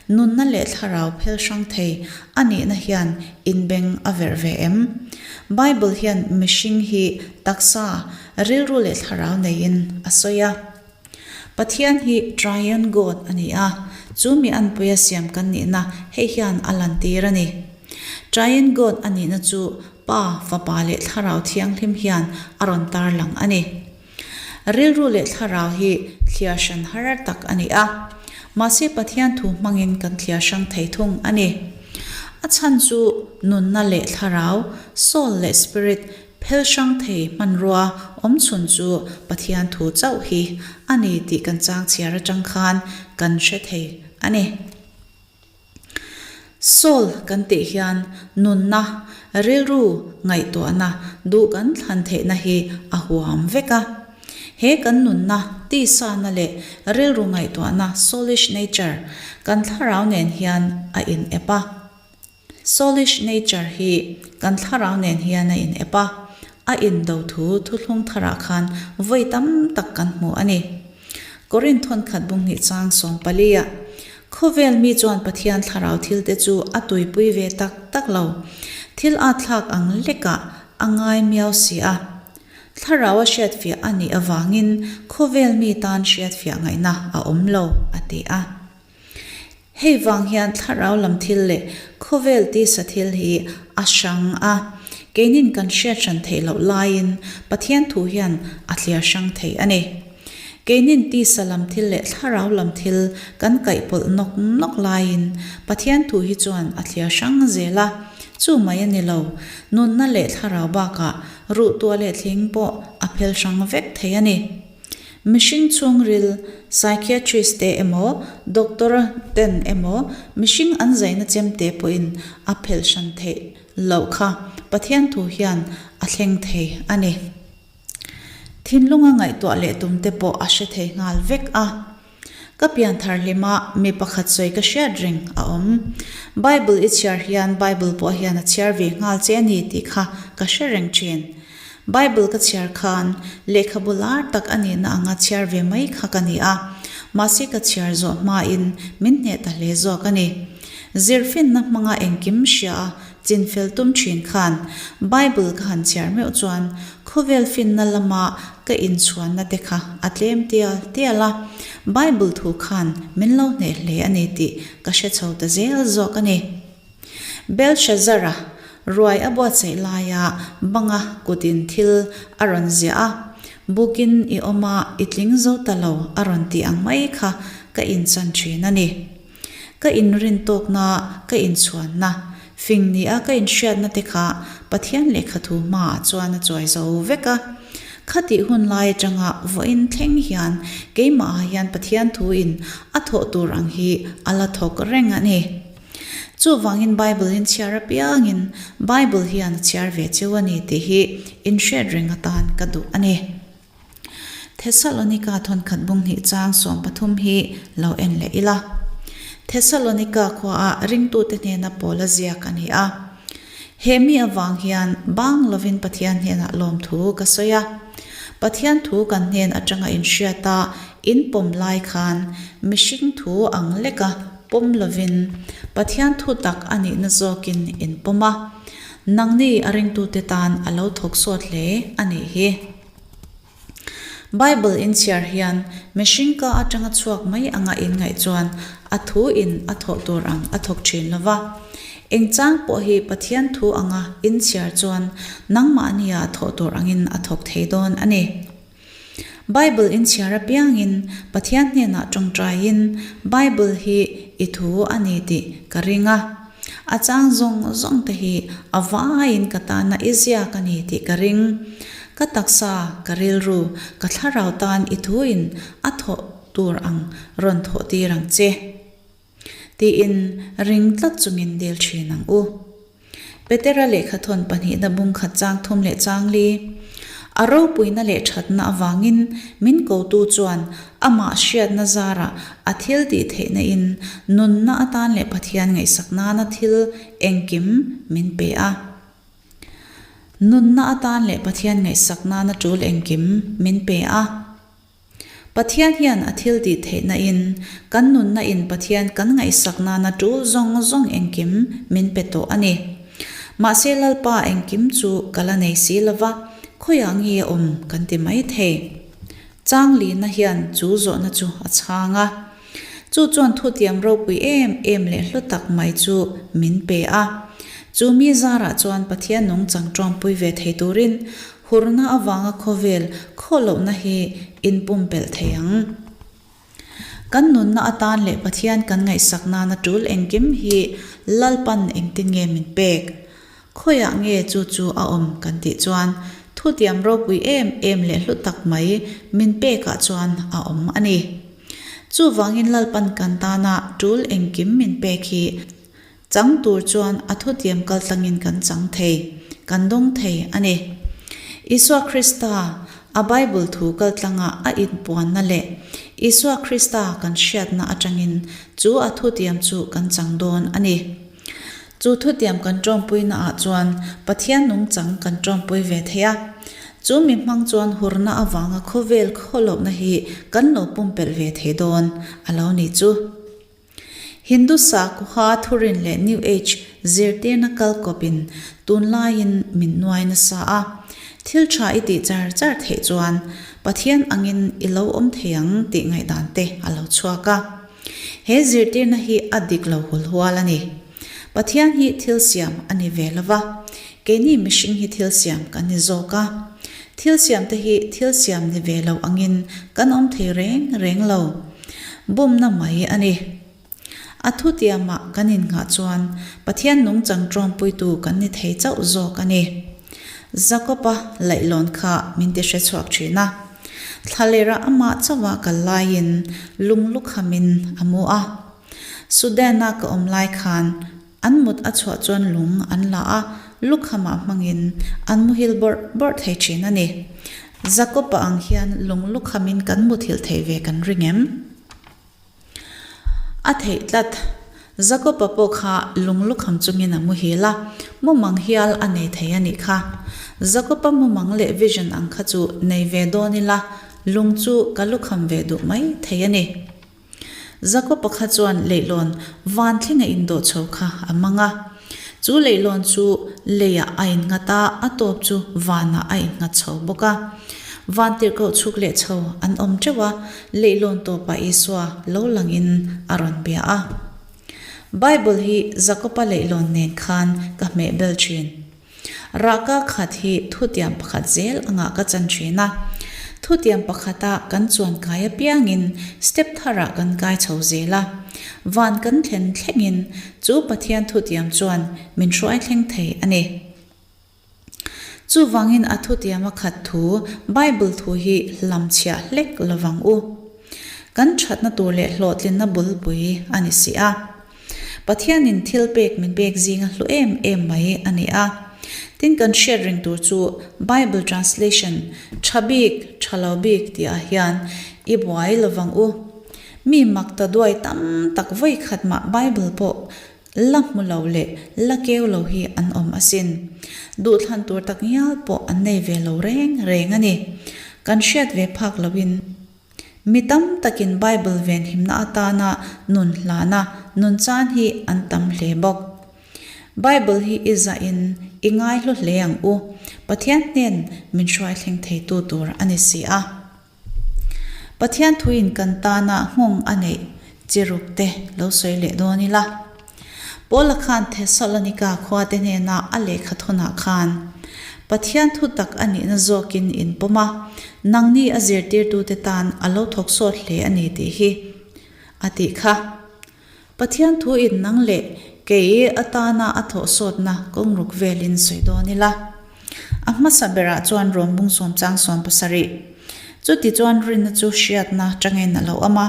nunna leh thlarau phel hrang thei a nihna hian inbeng a verh ve em? Bible hian mihring hi taksa, rilru leh thlarau neiin a sawi a. Pathian hi Triune God a ni a, chu mi anpuia siam kan nihna hei hian a lantir a ni. Triune God a nihna chu Pa, Fapa leh Thlarau Thianghlim hian a rawn tarlang a ni. Rilru leh thlarau hi thliar hran har tak a ni a, mahse Pathian thu hmangin kan thliar hrang thei thung a ni. A chhan chu nunna leh thlarau, soul leh spirit, Phel hrang thei hmanrua awm chhun chu Pathian thu chauh hi a ni tih kan chang chhiar atang khan kan hre thei a ni. Soul kan tih hian nunna, rilru, ngaihtuahna, duh kan thlan theihna hi a huam vek a. He kan nunna, tisana leh rilru ngaihtuahna, soulish nature, kan thlarau nen hian a in ep a. Soulish nature hi kan thlarau nen hian a in ep a, a indo thu thuthlung tharah khan vawi tam tak kan hmu a ni. Korinth thawnkhat bunghnih chang 14 ah, Khawvel mi chuan Pathian thlarau thil te chu a tuipui ve tak tak lo, thil at thlak ang lekah a ngai miau si a. Thlarau a hriatfiah a nih avangin khawvel mi tan hriatfiah ngaihna a awm lo, a ti a. Hei vang hian thlarau lam thil leh khawvel tisa thil hi a hrang a, keinin kan hriat hran theih loh laiin Pathian thu hian a thliar hrang thei a ni. Keinin tisa lam thil leh thlarau lam thil kan kaihpawlh nawk nawk laiin Pathian thu hi chuan a thliar hrang zel a, chu mai a ni lo, nunna leh thlarau bakah ruhtuah leh thling pawh a phel hrang vek thei a ni. Mihring chhungril, psychiatrist te emaw, doctor ten emaw, mihring an zaina chem te pawhin a phelh hran theih loh kha Pathian thu hian a thleng thei a ni. Thinlunga ngaihtuah leh tum te pawh a hre thei nghal vek a. Ka pianthar hlima mi pakhat sawi ka hriat reng a awm. Bible i chhiar hian Bible pawh hian a chhiar ve nghal che a ni tih kha ka hre reng thin. Bible ka chhiar khan lehkhabu lar tak a nihna anga chhiar ve mai kha ka ni a, mahse ka chhiar zawh hmain min hneh ta hle zawk a ni. Zirfinna hmanga engkim hria a. chinfel tum thin khan Bible ka han chhiar meuh chuan khawvel finna lama ka inchhuanna te kha a tlem tial tial a, Bible thu khan min lo hneh hle a ni tih ka hre chho ta zel zawk a ni. Belshazzar-a ruai a buatsaih laia banga kutin thil a rawn ziah a, Bukin i awm a, i tling zo ta lo a rawn tih ang mai kha ka inchan thin a ni. Ka inrin tawkna, ka inchhuanna, fing nia ka inhriatna te kha Pathian lehkhathu hmaah chuan a chuai zo vek a. Khatih hun lai atanga vawiin thleng hian keimahah hian Pathian thuin a thawh tur ang hi a la thawk reng a ni. Chuvangin Bible in chhiar apiangin Bible hian a chhiar ve cheu a ni tih hi inhriat reng atan ka duh a ni. Thesalonika thawnkhat bung hnih chang 13 hi lo en leh ila. Thesalonika khuaah ringtute hnena Paula ziak a ni a. He mi avang hian bang lovin Pathian hnenah lawmthu ka sawi a. Pathian thu kan hnen atanga inhriat a inpawm lai khan mihring thu ang leka pawm lovin Pathian thu tak a nihna zawkin inpawm a. Nangni a ringtute tan a lo thawk sawt hle a nih hi. Bible in chhiar hian mihring ka atanga chhuak mai anga in ngaih chuan a thu in a thawh tur ang a thawk thin lo va. Eng chang pawh hi Pathian thu anga in chhiar chuan nangmahnia thawh tur angin a thawk thei dawn a ni. Bible in chhiar apiangin Pathian hnenah tawngtaiin Bible hi i thu a ni tih ka ring a. A chang zawng zawng te hi a vaiin ka tana i ziak a ni tih ka ring. Ka taksa, ka rilru, ka thlarau tan i thuin a thawh tur ang rawn thawh tir ang che. Tiin ring tlat chungin dil thin ang u. Petera lehkhathawn pahnihna bung khat chang thum leh chang li. A ropuina leh thatna avangin min kotu chuan amah hriatna zarah a thil tih theihna in nunna atan leh Pathian ngaihsak nana thil engkim min pe a. Nunna atan leh Pathian ngaihsak nana tul engkim min pe a. Pathian hian a thil tih theihna in kan nunna in Pathian kan ngaihsak nana tul zawng zawng engkim min pe tawh a ni. Mahse Lalpa engkim chu ka la nei si lova, khawiah nge a awm kan ti mai thei. Changlina hian chu zawhna chu a chhang a. Chu chuan thutiam ropui em em leh hlu tak mai chu min pe a. Chu mi zarah chuan Pathian nungchang tawngpui ve thei turin Hurna avanga khawvel khawlohna hi inpumpelh thei ang. Kan nunna atan leh Pathian kan ngaihsak nana tul engkim hi Lalpan engtin nge min pek? Khawiah nge chu chu a awm kan tih chuan thutiam ropui em em leh hlu tak mai min pekah chuan a awm a ni. Chuvangin Lalpan kan tana tul engkim min pek hi Chang tur chuan a thutiam kaltlangin kan chang thei, kan dawng thei a ni. Isua Krista, a Bible thu kaltlanga a inpuanna leh Isua Krista kan hriatna atangin chu a thutiam chu kan chang dawn a ni. Chu thutiam kan tawmpuina ah chuan Pathian nungchang kan tawmpui ve thei a. Chu mi hmang chuan hurna avanga khawvel khawlohna hi kan lo pumpelh ve thei dawn a lo ni chu. Hindu sakhuaa thurin leh New Age zirtirna kal kawpin tunlaiin min nuai nasa a. Thil tha i tih char char theih chuan Pathian angin i lo awm thei ang tih ngaihdan te a lo chhuak a. He zirtirna hi a dik lo hul hual a ni. Pathian hi thil siam a ni ve lo va, keini mihring hi thil siam kan ni zawk a. Thil siam te hi thil siam ni ve lo angin kan awm thei reng reng lo. Bumna mai a ni. A thutiamah kan innghah chuan Pathian nungchang tawmpuitu kan ni thei chauh zawk a ni. Jakob-a laihlawn kha min ti hre chhuak thin a. Thlalera amah chauha kal laiin lung lukhamin a mu a. Sudan-a ka awm lai khan an mut a chhuah chuan lung an la a, lukhamah hmangin an muhil bawrh bawrh thei thin a ni. Jakob-a ang hian lung lukhamin kan muthilh thei ve kan ring em? A theih tlat. Jakob-a pawh kha lung lukham chungin a muhil a, mumang hial a nei thei a nih kha. Jakob-a mumang leh vision ang kha chu nei ve dawn ila, lung chu ka lukham ve duh mai thei a ni. Jakob-a kha chuan leihlawn van thlenga indawh chho kha a mang a. Chu leihlawn chu leiah a innghat a, a tawp chu vanah a innghat chho bawk a. Van tirhkoh chhuk leh chho an awm teuh a, leihlawn tawpah Isua lo langin a rawn bia a. Bible hi Jakoba leihlawn nen khan ka hmeh bel thin. Rahka khat hi thutiam pakhat zel angah ka chan thin a. Thutiam pakhata kan chuan kai apiangin step tharah kan kai chho zel a. Van kan thlen thlengin chu Pathian thutiam chuan min hruai thleng thei a ni. Chuvangin a thutiam a khat thu Bible thu hi hlamchhiah hlek lovang u. Kan thatna tur leh hlawhtlinna bulpui a ni si a. Pathianin thil pek min pek zinga hlu em em mai a ni a. Tin kan hriat reng tur chu Bible translation tha bik, tha lo bik tihah hian i buai lovang u. Mi mak ta duai tam tak vawi khat mah Bible pawh la hmu lo leh la keu lo hi an awm asin. Duhthlan tur tak ngial pawh an nei ve lo reng reng a ni. Kan hriat ve phak loin. Mi tam takin Bible venhimna atana nun hlana nun chan hi an tam hle bawk. Bible hi i zahin i ngaihlu hle ang u, Pathian hnen min hruai thleng theitu tur a ni si a. Pathian thuin kan tana nghawng a neih chi ruk te lo sawi leh dawn ila. Paula khan Thessalonika khuate hnena a lehkha thawnah khan, Pathian thu tak a nihna zawkin in pawm a, nangni a zirtirtute tan a lo thawk sawt hle a ni tih hi a tih kha. Pathian thu in nang leh kei atana a thawh sawtna kawngruk velin sawi dawn ila. A hmasa berah chuan rawn bung sawmchang 70. Chuti chuan rinna chu hriatna tangin a lo awm a,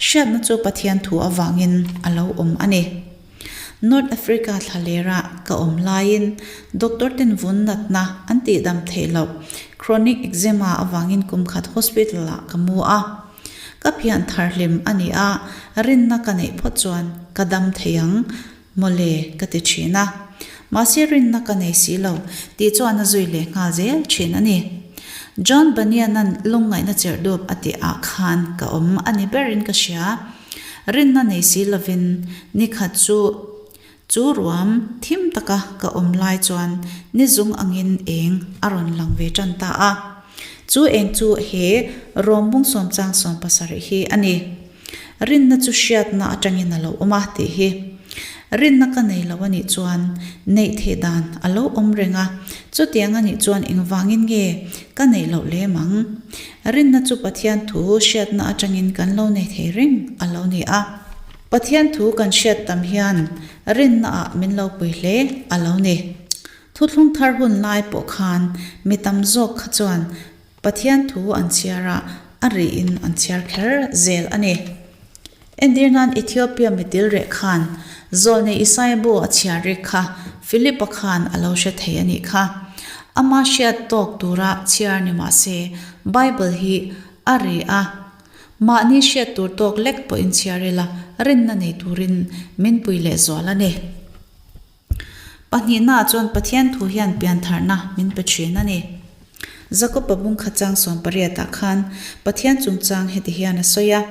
hriatna chu Pathian thu avangin a lo awm a ni. North Africa thlalera ka awm laiin doctor ten vun natna an tihdam theih loh chronic eczema avangin kum khat hospital ah ka mu a. Ka phian thar hlim a ni a, rinna ka neih phawt chuan ka dam thei ang. Mawle, ka ti thin a. Mahse rinna ka nei si lo, tih chuan a zui leh nghal zel thin a ni. John Bunyan-a'n lungngaihna cherh dup a tih ah khan ka awm a ni berin ka hria. Rinna nei si lovin ni khat chu chu ruam thim taka ka awm lai chuan ni zung angin eng a rawn lang ve tan ta a. Chu eng chu he rawm bung sawmchang 70 hi a ni. Rinna chu hriatna atangin a lo awm a tih hi. Rinna ka nei lo a nih chuan neih theih dan a lo awm reng a, chutiang a nih chuan engvangin nge ka neih loh lem ang? Rinna chu Pathian thu hriatna atangin kan lo nei thei reng a lo ni a. Pathian thu kan hriat tam hian rinnaah min lo pui hle a lo ni. Thuthlung thar hun lai pawh khan mi tam zawk kha chuan Pathian thu an chhiar a, a rihin an chhiar kher zel a ni. Entir nan Ethiopia mitil reh khan Zawlnei Isaia bu a chhiar rik kha Philipa khan a lo hre thei a nih kha. Ama hriat tawk tura chhiar ni mah se Bible hi a ri a, mahni hriat tur tawk lek pawhin chhiar ila rinna nei turin min pui lehzual a ni. Pahnihnaah chuan Pathian thu hian piantharna min pe thin a ni. Jakob-a bungkhat chang 18-ah khan Pathian chungchang heti hian a sawi a,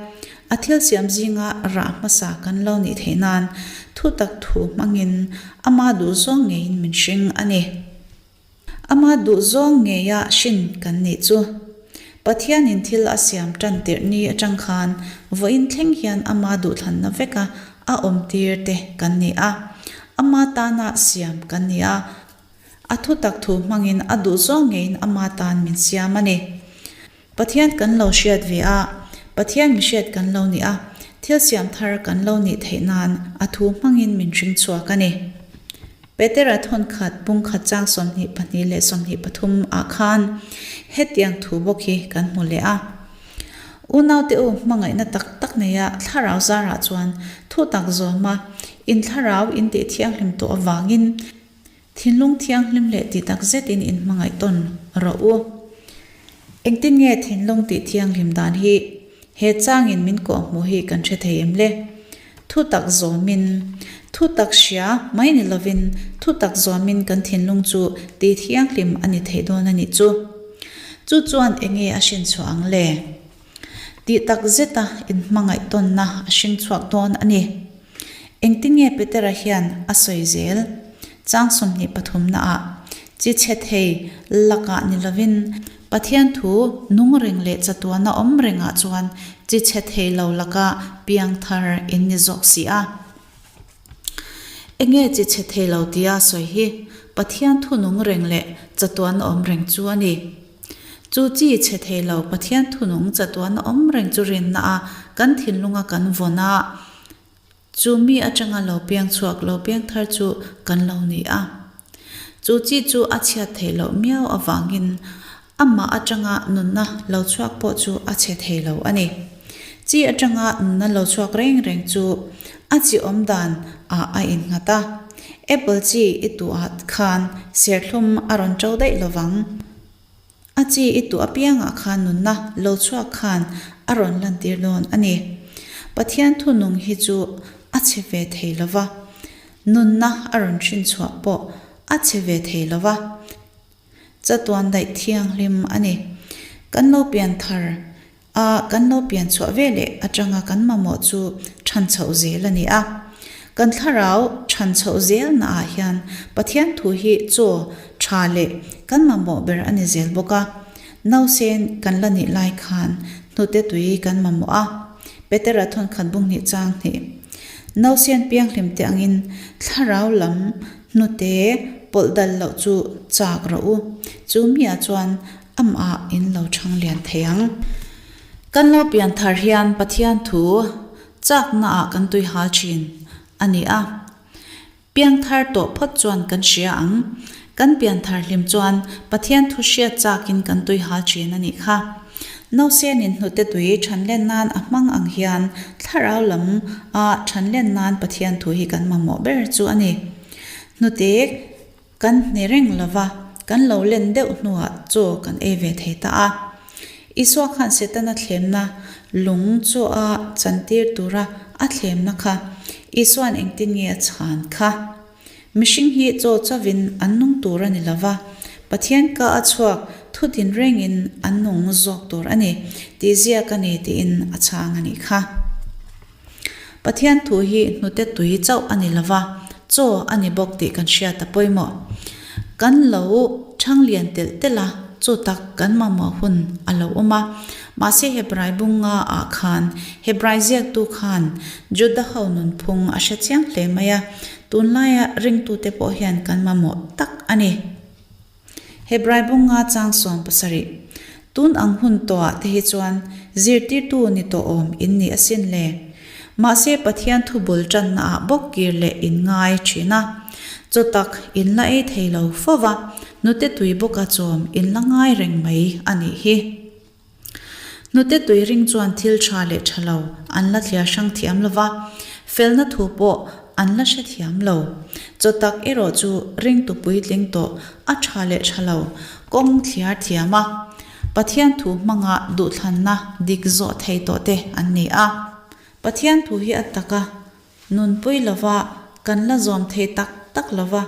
A thil siam zinga rah hmasa kan lo nih theih nan thutak thu hmangin ama duhzawng ngeiin min hring a ni. Ama duhzawng ngeia hrin kan nih chu. Pathianin thil a siam tan tirh ni atang khan vawiin thleng hian ama duhthlanna veka a awmtir te kan ni a. Ama tana siam kan ni a. A thutak thu hmangin a duhzawng ngeiin ama tan min siam a ni. Pathian kan lo hriat ve a, Pathian mi hriat kan lo nih a, thil siam thar kan lo nih theih nan a thu hmangin min hring chhuak a ni. Petera thawnkhat pungkhat chang 22 leh 23 ah khan hetiang thu bawk hi kan hmu leh a. Unaute u hmangaihna tak tak neia thlarau zarah chuan thu tak zawma in thlarau in tih thianghlim tawh avangin Thinlung thianghlim leh tih tak zetin in hmangaih tawn rawh u. Engtin nge thinlung tih thianghlim dan hi he changin min kawhhmuh hi kan hre thei em le? Thu tak zawmin, thu tak hria mai ni lovin thu tak zawmin kan thinlung chu tih thianghlim a ni thei dawn a nih chu. Chu chuan enge a hrinchhuah ang le? Tih tak zeta in hmangaih tawnna a hringchhuak dawn a ni. Engtin nge Petera hian a sawi zel? Chang 23 naah, Chi chhe thei lakah ni lovin, Pathian thu nung reng leh chatuana awm rengah chuan chi chhe thei lo laka piang thar in ni zawk si a. Enge chi chhe thei lo tia sawi hi Pathian thu nung reng leh chatuana awm reng chu a ni. Chu chi chhe thei lo Pathian thu nung chatuana awm reng chu rinna a kan thinlunga kan vawn a, Chu mi atanga lo piang chhuak lo piang thar chu kan lo ni a. Chu chi chu a chhiat theih loh miau avangin amah atanga nunna lo chhuak pawh chu a chhe thei lo a ni. Chi atanga nunna lo chhuak reng reng chu a chi awm dan ah a innghat a. Apple chi i tuah khan serthlum a rawn ṭo daih lovang. A chi i tuah apiangah khan nunna lo chhuak khan a rawn lantir dawn a ni. Pathian thunung hi chu a chhe ve thei lo va, nunna a rawn hrin chhuah pawh a chhe ve thei lo va. Chatuan daih thianghlim a ni. Kan lo pian thar A kan lo pian chhuah ve leh atanga kan mamawh chu than chhoh zel a ni a. Kan thlarau than chhoh zel naah hian Pathian thu hi chaw tha leh kan mamawh ber a ni zel bawk a. Nausen kan la nih lai khan hnute tui kan mamawh a. Petera thawnkhat bung hnih chang hnih. Nausen pianghlim te angin thlarau lam hnute pawlh dal loh chu chak rawh u. Chu miah chuan Amah in lo chhang lian thei ang. Kan lo pian thar hian Pathian thu chakna ah kan tui hal thin a ni a. Piang thar tawh phawt chuan kan hria ang. Kan pian thar hlim chuan Pathian thu hriat chakin kan tui hal thin a nih kha. Nausen in hnute tui than len nan a hmang ang hian thlarau lam a than len nan Pathian thu hi kan mamawh ber chu a ni. Hnute Kan hne reng lo va, kan lo len deuh hnuah chaw kan ei ve thei ta a. Isua khan Setana thlemna lung chaw a chantir tura a thlemna kha Isua'n engtin nge a chhan kha? Mihring hi chaw chauhin an nung tur a ni lo va, Pathian ka a chhuak thu din rengin an nung zawk tur a ni tih ziak a ni tiin a chhang a nih kha. Pathian thu hi hnute tui chauh a ni lova, chaw a ni bawk tih kan hriat a pawimawh. Kan lo chhang lian telh telh a, chaw tak kan mamawh hun a lo awm a. Mahse Hebrai bunga ah khan Hebrai ziaktu khan Juda ho nunphung a hre chiang hle mai a, tunlaia ringtute pawh hian kan mamawh tak a ni. Hebrai bunga chang 70. Tun ang hun tawhah te hi chuan zirtirtu ni tawh awm in ni asin le. Mahse Pathian thu bul tanna ah bawk kir leh in ngai thin a. Chaw tak in la ei thei lo fo va, hnute tui bawka chawm in la ngai reng mai a nih hi. Hnute tui ring chuan thil tha leh tha lo an la thliar hrang thiam lo va, felna thu pawh an la hre thiam lo. Chaw tak erawh chu ringtu puitling tawh a tha leh tha lo kawng thliar thiam a, Pathian thu hmanga duhthlanna dik zawh thei tawh te an ni a. Pathian thu hi a taka nunpui lova kan la zawm thei tak tak lova,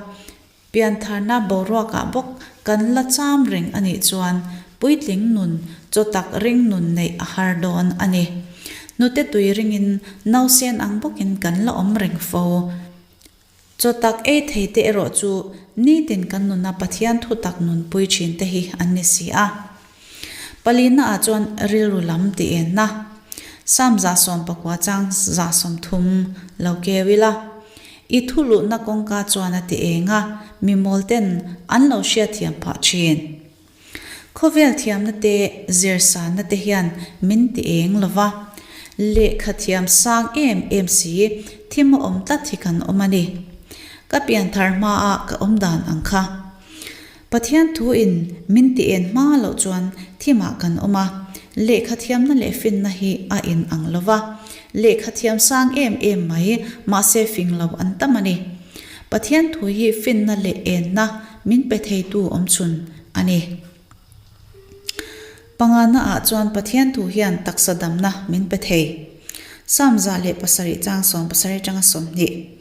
Piantharna boruakah bawk kan la cham reng a nih chuan puitling nun chaw tak ring nun neih a har dawn a ni. Hnute tui ringin nausen ang bawkin kan la awm reng fo. Chaw tak ei thei te erawh chu nitin kan nuna Pathian thu tak nunpui thin te hi an ni si a. Palina ah chuan rilru lam tih enna Sam 19 chang 30 lo keu ila. I thu luhna kawngka chuan a ti eng a, mi mawl ten an lo hriatthiam phah thin. Khawvel thiamna te zirsanna te hian min ti eng lo va, lehkha thiam sang em em si thim a awm tlat hi kan awm a ni. Ka pianthar hmaa ka awm dan ang kha. Pathian thu in min ti en hma loh chuan thimah kan awm a, lehkha thiamna leh finna hi a in ang lo va, lehkha thiam sang em em mai mahse fing lo an tam a ni. Pathian thu hi finna leh enna min pe theitu awm chhun a ni. Pangana ah chuan Pathian thu hian taksa damna min pe thei. Psalm 107 chang 70 atanga 20.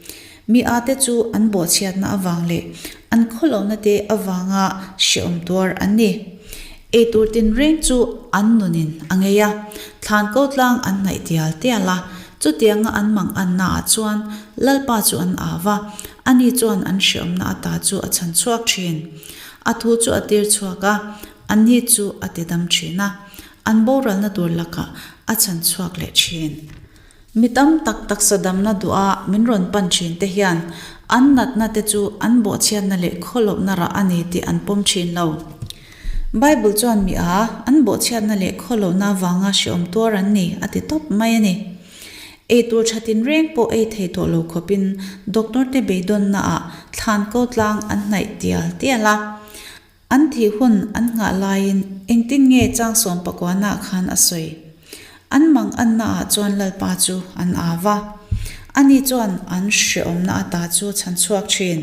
Mi a te chu an bawhchhiatna avang leh an khawlohna te avanga hrehawm tuar an ni. Eitur tinreng chu an nunin a ngei a, thlan ko tlang an hnaih tial tial a. Chutianga an mangannaah chuan Lalpa chu an au va, ani chuan an hreawmna ata chu a chhan chhuak thin. A thu chu a tir chhuak a, anni chu a ti dam thin a, an boralna tur lakah a chhan chhuak leh thin. Mi tam tak taksa damna duha min rawn pan thin te hian an natna te chu an bawhchhiatna leh khawlawpna rah a ni tih an pawm thin lo. Bible chuan mi a an bawhchhiatna leh khawlohna avanga hreawm tuar an ni a ti tawp mai a ni. Ei tur tha tinreng pawh ei thei tawh lo khawpin doctor te beidawnna ah thlan ko tlang an hnaih tial tial a. An thih hun an nghah laiin engtin nge Changsawm pakuana khan a sawi? An mang anna ah chuan Lalpa chu an au va. Ani chuan an hreawmna ata chu chhan chhuak thin.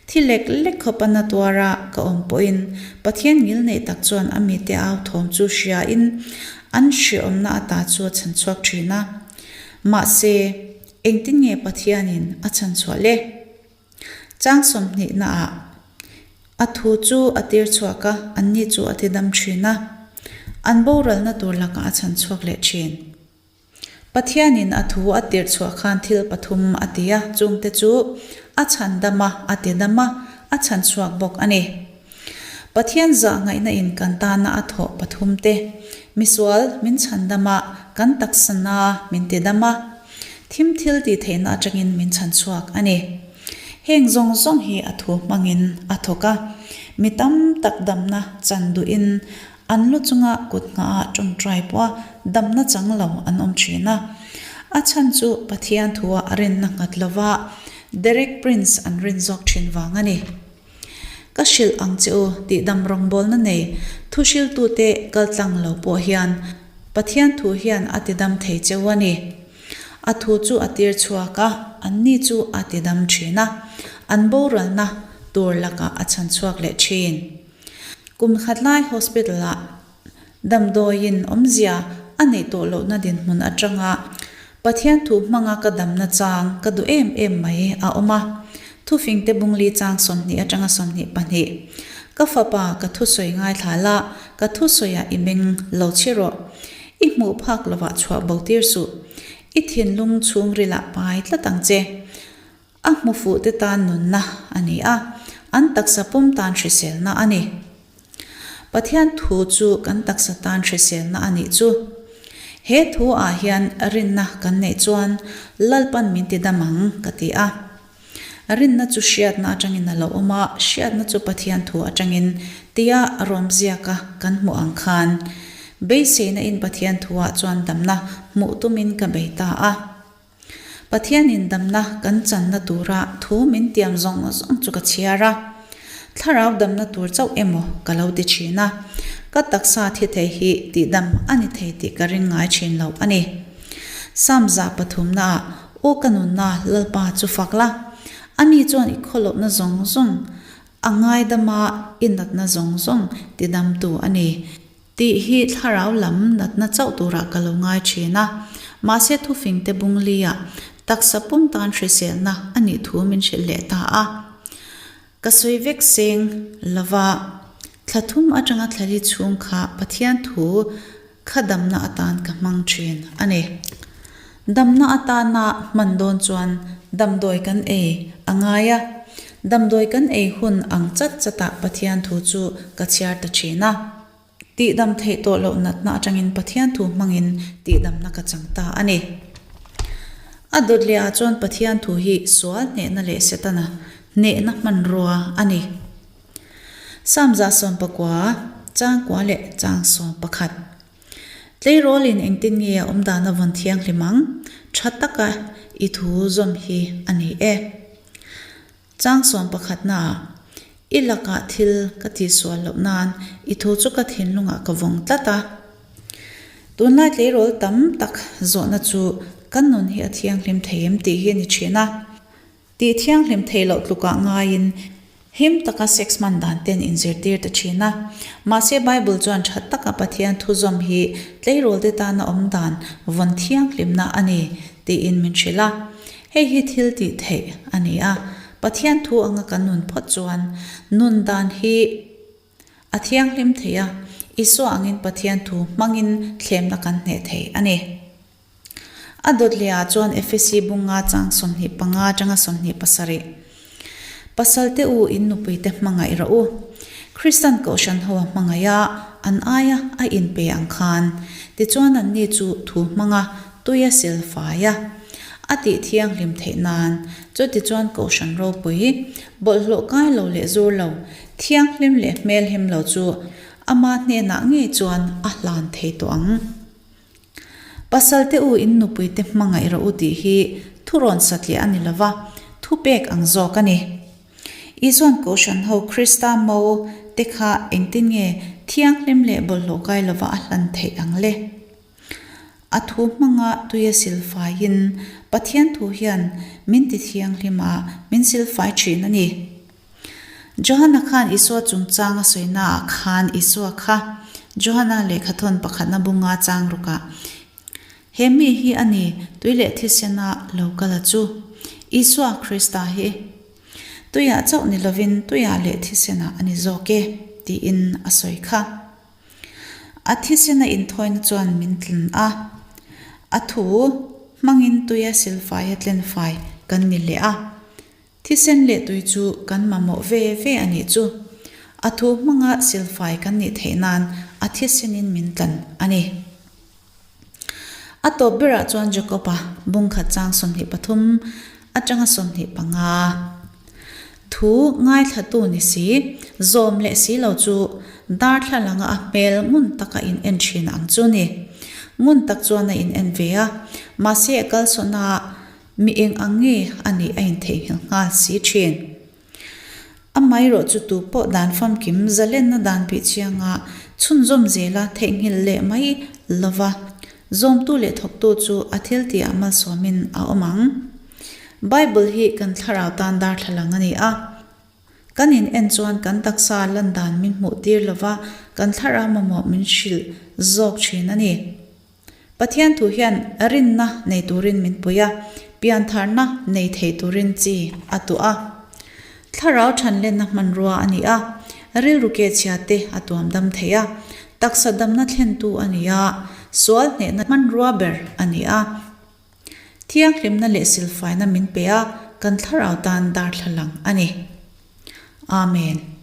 Thi lek lek khawp a na tuara ka awm pawhin Pathian ngil neih tak chuan a mite au thawm chu hriain an hreawmna ata chu a chhan chhuak thin a. Mahse, engtin nge Pathianin a chhan chhuah le? Chang sawmhnihnaah a thu chu a tir chhuak a, anni chu a tidam thin a, an boralna tur lakah a chhan chhuak leh thin. Pathianin a thu a tirh chhuah khan thil pathum a ti a, chungte chu a chhandam a, a tidam a, a chhan chhuak bawk a ni. Pathian zah ngaihna in kan tana a thawh pathum te, misual min chhandam a, kan taksa na min tidam a, thim thil tih theihna atangin min chhan chhuak a ni. Heng zawng zawng hi a thu hmangin a thawk a, mi tam tak damna chan duhin An lu chunga kut nghah ah tawngtai pawha damna chang lo an awm thin a. A chhan chu Pathian thua a rinna nghat lova Derek Prince an rin zawk thin vang a ni. Ka hrilh ang che u tih dam rawngbawlna nei thuhriltute kaltlang lo pawh hian Pathian thu hian a tidam thei che u a ni. A thu chu a tir chhuak a, anni chu a tidam thin a, an boralna tur lakah a chhan chhuak leh thin. Kum khat lai hospital ah damdawiin awmzia a neih tawh lohna dinhmun atanga Pathian thu hmanga ka damna chang ka duh em em mai a awm a. Thufingte bungli chang 20 atanga 22. Ka fapa ka thusawi ngaithla la, ka thusawiah i meng lo chhi rawh. I hmuh phak lovah chhuah bo tir suh. I thinlung chhungrilah pai tlat ang che. A hmu fuh te tan nunna a ni a, an taksa pum tan hriselna a ni. Pathian thu chu kan taksa tan hriselna a nih chu. He thu ah hian rinna kan neih chuan Lalpan min ti dam ang ka ti a. Rinna chu hriatna atangin a lo awm a, hriatna chu Pathian thu atangin tia rawm ziaka kan hmuh ang khan beiseina in Pathian thu ah chuan damna hmuh tumin ka bei ta a. Pathianin damna kan channa tura thu min tiam zawng zawng chu ka chhiar a, thlarau damna tur chauh emaw ka lo ti thin a, ka taksa thi thei hi tihdam a ni thei tih ka ring ngai thin lo a ni. Psalm za pathumnaah, Aw ka nunna Lalpa chu fak la, ani chuan i khawlawpna zawng zawng a ngaidama i natna zawng zawng tidamtu a ni. Tih hi thlarau lam natna chauh turah ka lo ngai thin a, mahse thufingte bunglia taksa pum tan hriselna a nih thu min hrilh leh ta a. Ka sawi vek seng lova, thla thum atanga thla li chhung kha Pathian thu kha damna atan ka hmang thin a ni. Damna atana hman dawn chuan damdawi kan ei a ngai a, damdawi kan ei hun ang chat chatah Pathian thu chu ka chhiar ta thin a. Tihdam theih tawh loh natna atangin Pathian thu hmangin tihdamna ka chang ta a ni. A dawt leh ah chuan Pathian thu hi sual hnehna leh Setana hnehna hmanrua a ni. Psalm 119, changkua leh chang 11. Tleirawlin engtin nge a awmdan a vawn thianghlim ang? Tha taka i thu zawm hi a ni e. Chang sawm pakhatnaah, I lakah thil ka tihsual loh nan i thu chu ka thinlungah ka vawng tlat a. Tunlai tleirawl tam tak zawhna chu kan nun hi a thianghlim thei em tih hi a ni thin a. Tih thianghlim thei loh tlukah ngaiin him taka sex hman dan ten inzirtir ta thin a. Mahse Bible chuan tha taka Pathian thuzawm hi tleirawlte tana awm dan vawn thianghlimna a ni tiin min hrilh a. Hei hi thil tih theih a ni a, Pathian thu anga kan nun phawt chuan nun dan hi a thianghlim thei a, Isua angin Pathian thu hmangin thlemna kan hneh thei a ni. A dawt lehah chuan Efesi bunga chang 25 atanga 27. Pasalte u in nupuite hmangaih rawh u. Kristan Kohhran ho a hmangaih a, an aia a inpe ang khan. Tichuan anni chu thu hmanga tuia sil fai a, a tih thianghlim theih nan. Chutichuan Kohhran ropui, bawlhhlawh kai lo leh zur lo, thianghlim leh hmelhem lo chu ama hnenah ngei chuan a hlan thei tawh ang. Pasalte u in nupuite hmangaih rawh u tih hi thurawn satliah a ni lo va, thupek ang zawk a ni. Isuan Kohhran ho Krista mo te kha engtin nge thianghlim leh bawlhhlawh kai lova a hlan theih ang le? A thu hmanga tuia silfaiin Pathian thu hian min ti thianghlim a, min silfai thin a ni. Johana khan Isua chungchang a sawinaah khan Isua kha Johana lehkhathawn pakhatna bunga chang rukah, He mi hi a ni, tui leh thisena lo kal a chu. Isua Krista hi tuiah chauh ni lovin tuiah leh thisenah a ni zawk e, tiin a sawi kha. A thisena inthawina chuan min tlin a, a thu hmangin tuia silfaia tlenfai kan ni leh a. Thisen leh tui chu kan mamawh ve ve a nih chu. A thu hmanga silfai kan nih theih nan a thisenin min tlan a ni. A tawp berah chuan Jakob-a bungkhat chang 23 atanga 25 thu ngaithlatu ni si, zawm leh si lo chu darthlalanga a hmel ngun taka in en thin ang chu ni. Ngun tak chuan a in en ve a, mahse a kalsawna Mi eng ang nge a nih a intheihnghilh nghal si thin. Amaherawh chu tu pawh dan famkim zalenna dan bih chianga chhunzawm zela theihnghilh leh mai lova zawmtu leh thawktu chu a thil tihah malsawmin a awm ang. Bible hi kan thlarau tan darthlalang a ni a. Kan in en chuan kan taksa lan dan min hmuh tir lova kan thlarau mamawh min hrilh zawk thin a ni. Pathian thu hian rinna nei turin min pui a, piantharna nei thei turin chi a tuah a. Thlarau thanlenna hmanrua a ni a, rilru ke chhia te a tuam dam thei a, taksa damna thlentu a ni a, sual hnehna hmanrua ber a ni a. Thianghlimna leh silfaina min pe a, kan thlarau tan darthlalang a ni. Amen.